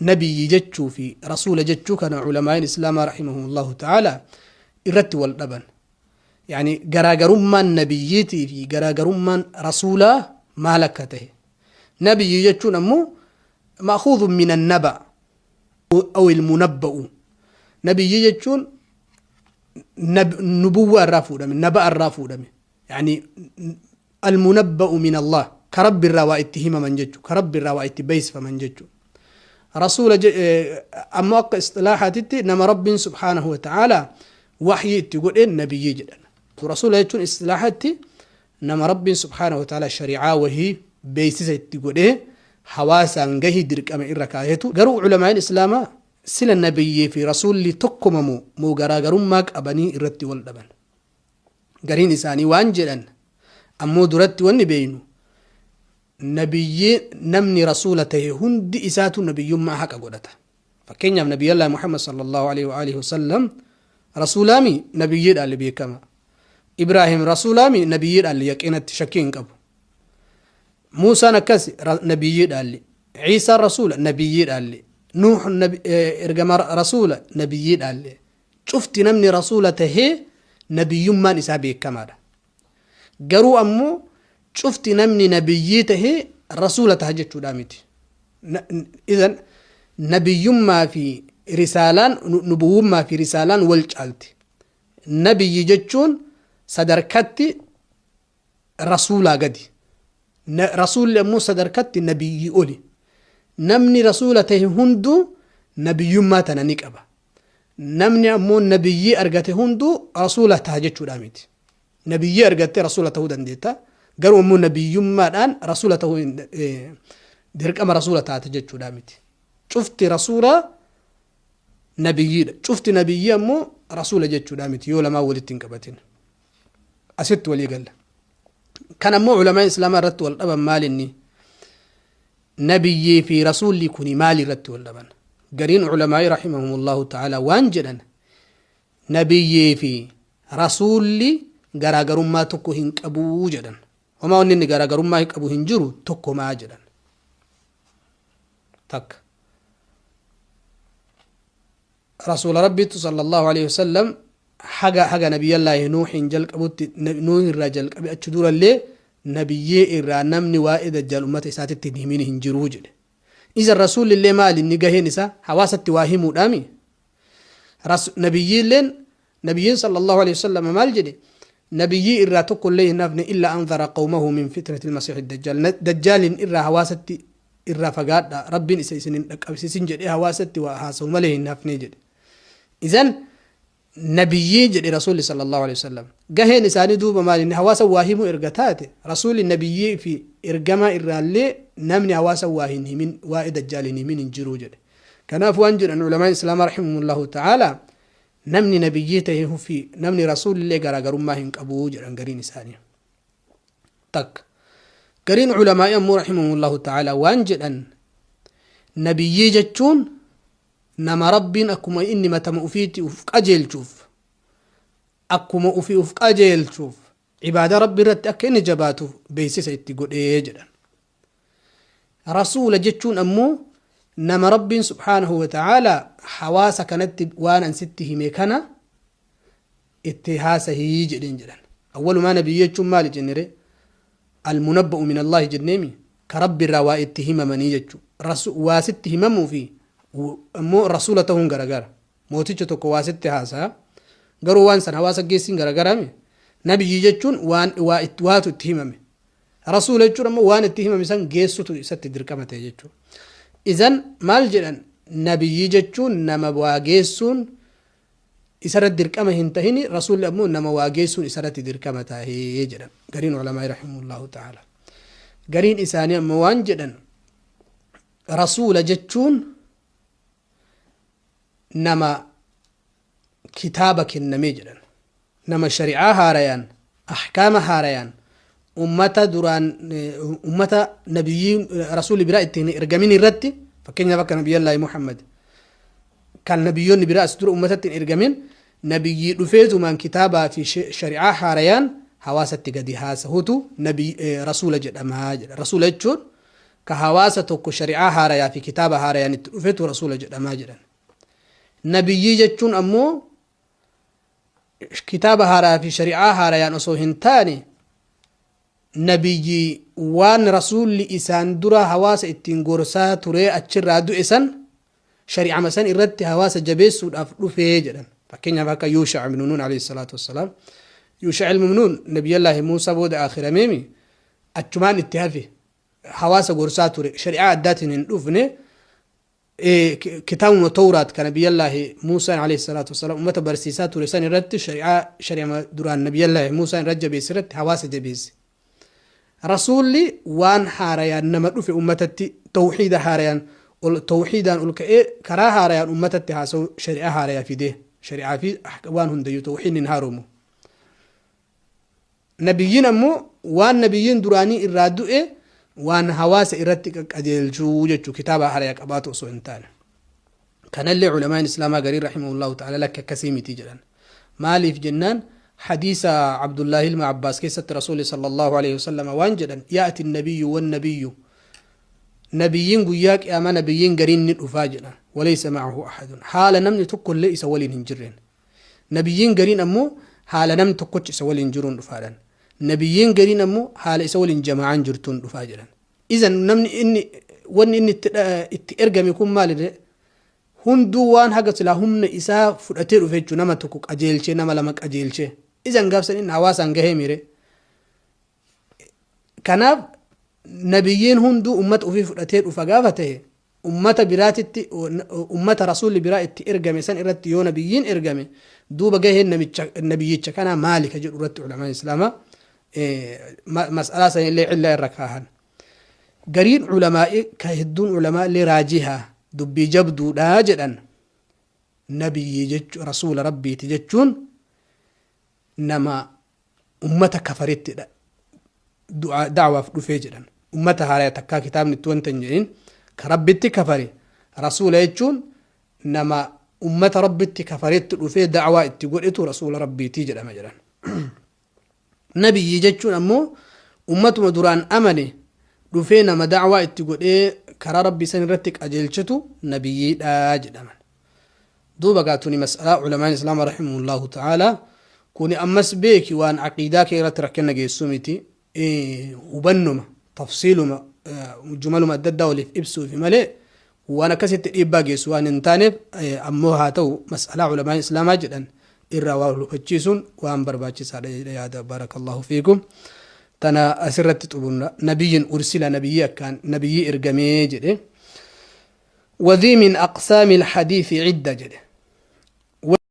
Nabiyyi jechuu fi rasuula jechuu kana culamaa'iin islaamaa rahimahumullahu ta'ala irratti wal dhaban. Yani garaagarummaan nabiyyiitii fi garaagarummaan rasuulaa maal akka tahe. Nabiyyi jechuun ammoo ma'khuudhun min annaba aw ilmunabba'u. Nabiyyi jechuun nubuwwaa irraa fuudhame, naba'a irraa fuudhame. Yani almunabba'u min Allah, ka Rabbi irraa waa itti himaman jechu, ka Rabbi irraa waa itti beeysifaman jechu. Rasuula ammoo akka isxilaahaatitti nama Rabbiin subhaanahu wa ta'aala waxyii itti godheen nabiyyii jedhan. Rasuula jechuun isxilaahaatti nama Rabbiin subhaanahu wa ta'aala shari'aa wahii beeysisa itti godhee hawaasaan gahii dirqama irra kaayetu. Garuu culamaa'iin islaamaa sila nabiyyii fi rasuulli tokkuma moo garaagarummaa qabanii irratti wal dhaban. Gariin isaanii waan jedhan ammoo, duratti wanni beeynu, nabiyyii namni rasuula tahe hundi isaatu nabiyyummaa haqa godhata. Fakkeenyaaf, Nabiyyallah Muhammad sallallahu alaihi wa alihi wasallam rasuulaami, nabiyyiidhaan beekama. Ibraahim rasuulaami, nabiyyiidhaan, yaqiinatti shakkii hin qabu. Muusaan akkas, nabiyyiidhaan. Ciisaan rasuula, nabiyyiidhaan. Nuux ergama, rasuula, nabiyyiidhaan. Cufti namni rasuula tahee nabiyyummaan isaa beekamaadha. Garuu ammoo cufti namni nabiyyii tahee rasuula taha jechuudha miti. Idan nabiyyummaa fi risaalaan, nubuwwummaa fi risaalaan wal caalti. Nabiyyi jechuun sadarkatti rasuulaa gadi. Rasuulli ammoo sadarkatti nabiyyii oli. Namni rasuula tahe hunduu nabiyyummaa tana ni qaba. Namni ammoo nabiyyii argate hunduu rasuula taha jechuudha miti. Nabiyyii argattee rasuula tahuu dandeetta. Garuu ammoo nabiyyummaadhaan rasuula tahuu dirqama rasuula taate jechuudha miti. Cufti rasuula nabiyyiidha. Cufti nabiyyii ammoo rasuula jechuudha miti yoo lamaan walitti hin qabatin. Asitti walii galla. Kan ammoo culamaa islaamaa irratti wal dhaban maal inni? Nabiyyii fi rasuulli kuni maal irratti wal dhaban? Gariin culamaa'ii rahimahumullahu ta'ala waan jedhan, nabiyyii fi rasuulli garaagarummaa tokko hin qabuu jedhan. Homaa wanni inni garaagarummaa hin qabu hin jiru, tokkomaa jedhan. Takka. Rasuula Rabbiitu sallallahu alaihi wasallam haga Nabiyyallaahi Nuuhin jalqabutti, Nuuh irraa jalqabe achi durallee nabiyyee irraa namni waa'ee Dajjaal ummata isaatitti hin himin hin jiruu jedhe. Iza rasuulli illee maali inni gaheen isaa? Hawaasatti waa himuudhaami. Nabiyyiilleen, nabiyyiin sallallahu alaihi wasallam maal jedhe? Nabiyyii irraa tokko illee hin hafne illa anzara qawmahu min fitnati almasiihi dajjaal. Dajjaalin irraa hawaasatti irraa fagaadha, Rabbiin isa isin hin dhaqqabsiisin jedhee hawaasatti waa haasawu malee hin hafne jedhe. Izan nabiyyii jedhe Rasuulli sallallahu alaihi wasallam. Gaheen isaanii duuba maali inni? Hawaasa waa himuu erga taate, rasuulli nabiyyii fi ergamaa irraallee namni hawaasa waa hin himin, waa'ee Dajjaal hin himin hin jiruu jedhe. Kanaaf waan jedhan ulamaan islaamaa rahimahumullahu ta'ala, namni nabiyyii ta'e fi namni rasuulillee garaagarummaa hin qabu jedhan gariin isaanii. Takka. Gariin ulamaa'ii ammoo rahimahumullahu ta'ala waan jedhan, nabiyyii jechuun nama Rabbiin akkuma inni matama ufiitti uf qajeelchuuf, akkuma ufii uf qajeelchuuf, ibaadaa Rabbi irratti akka inni jabaatuuf beeksisa itti godhee jedhan. Rasuula jechuun ammoo nama Rabbiin subhaanahu wa ta'ala hawaasa kanatti waan an sitti hime kana itti haasahii jedheen jedhan. Awwalumaa nabiyyi jechuun maali jennere? Almunabba'u min Allahi jenneemi, ka Rabbi irraa waa itti himamanii jechuu. Waa sitti himamuu fi ammoo rasuula ta'uun garagara. Mooticha tokko waa sitti haasa'a, garuu waan san hawaasa geessiin garagarame. Nabiyyi jechuun waan waa itti waatu itti himame. Rasuula jechuun ammoo waan itti himame san geessutu isatti dirqama ta'e jechuudha. Izan maal jedhan? Nabiyyi jechuun nama waa geessuun isarratti dirqama hin tahini, rasuulli ammoo nama waa geessuun isarratti dirqama tahee jedhan gariin ulamaa rahimahullahu ta'ala. Gariin isaanii ammoo waan jedhan, rasuula jechuun nama kitaaba kennamee jedhan, nama shari'aa haarayaan, ahkaama haarayaan ummata duraan, ummata nabiyyii rasuulli biraa ittiin ergamin irratti, fakkeenyaaf akka Nabiyyallaahi Muhammad kan nabiyyoonni biraa as dura ummatatti hin ergamin, nabiyyii dhufeetumaan kitaabaa fi shari'aa haarayaan hawaasatti gadi haasahutu nabi rasuula jedhamaa jedha. Rasuula jechuun Ka hawaasa tokko shari'aa haarayaa fi kitaaba haarayaan itti dhufetu rasuula jedhamaa jedhan. Nabiyyii jechuun ammoo kitaaba haaraa fi shari'aa haarayaan osoo hin taane, nabiyyii waan rasuulli isaan dura hawaasa ittiin gorsaa turee achirraa du'e san, shari'ama san irratti hawaasa jabeessuudhaaf dhufee jedhan. Fakkeenyaaf akka Yuusha ibnu Nuun alayhi salaatu wassalaam. Yuusha ilmu Nuun Nabiyyallaahi Muusaa booda akhirameemi, achumaan itti hafe, hawaasa gorsaa ture, shari'aa addaatiin hin dhufne. Kitaabuma Tawraat kan Nabiyyallaahi Muusaan alayhi salaatu wassalaam ummata barsiisaa ture san irratti, shari'aa shari'ama duraan Nabiyyallaahi Muusaan irra jabeesse irratti hawaasa jabeesse. Rasuulli waan haarayaan nama dhufe ummatatti, tawxiida haarayaan ol tawxiidaan ol ka'ee karaa haarayaan ummatatti haasa'u, shari'aa haarayaa fidee, shari'aa fi waan hundayyuu tawxiidni hin haaromu. Nabiyyiin ammoo waan nabiyyiin duraanii irraa du'e waan hawaasa irratti qaqqajeelchuu jechuu, kitaaba haaraya qabaatu osoo hin taane. Kanallee culamaan islaamaa gariin rahimahullahu ta'ala lakki akkasii miti jedhan. Maaliif jennaan, hadiisa Abdullaahi ilma Abbaas keessatti Rasuulli sallallahu alaihi wasallam waan jedhan: yaa'ati nabiyyu wan nabiyyu, nabiyyiin guyyaa qiyaamaa nabiyyiin gariin ni dhufaa jedhan, walaysa ma'ahu ahadun, haala namni tokkollee isa waliin hin jirreen. Nabiyyiin gariin ammoo haala namni tokkochi isa waliin jiruun dhufaadhan. Nabiyyiin gariin ammoo haala isa waliin jamaa'aan jirtuun dhufaa jedhan. Izan namni inni wanni inni itti ergame kun maalidha? Hunduu waan haga silaa humna isaa fudhatee dhufe jechuudha, nama tokko qajeelchee, nama lama qajeelchee. Izan gaafsan inni hawaasaan gahee miire. Kanaaf nabiyyiin hunduu ummata ofii fudhatee dhufa gaafa ta'e, ummata biraatitti, ummata rasuulli biraa itti ergame san irratti yoo nabiyyiin ergame, duuba gaheen namicha nabiyyicha kanaa maali ka jedhu irratti ulamaan islaamaa mas'alaa san illee cillaa irra kaahan. Gariin ulamaa'ii ka hedduun ulamaa illee raajiha dubbii jabduudha jedhan, nabiyyii jechuun, rasuula rabbiiti jechuun nama ummata kafaretti da'waaf dhufee jedhan. Ummata haaraya takkaa kitaabni itti wanta hin jedhin ka rabbitti kafare rasuula jechuun, nama ummata rabbitti kafaretti dhufee da'waa itti godhetu rasuula rabbiitii jedhama jedhan. Nabiyyii jechuun ammoo ummatuma duraan amane dhufee nama da'waa itti godhee karaa rabbii san irratti qajeelchitu nabiyyiidha jedhaman. Duuba gaa tuni mas'alaa ulamaan islaama rahimahullahu ta'ala. Kuni ammas beeki, waan aqiidaa kee irratti rakkina geessu miti, hubannuma tafsiiluma jumaluma adda addaa waliif ibsuufi malee waan akkasitti dhiibbaa geessu waan hin taaneef, ammoo haa ta'u mas'alaa ulamaan islaamaa jedhan irraa waa hubachiisuun waan barbaachisaadha jedhe yaada. Barakallahu fiikum. Tana asirratti xumurra. Nabiyyin ursila, nabiyyii akkaan nabiyyii ergamee jedhe. Wadhii min aqsaami alhadiisi cidda jedhe.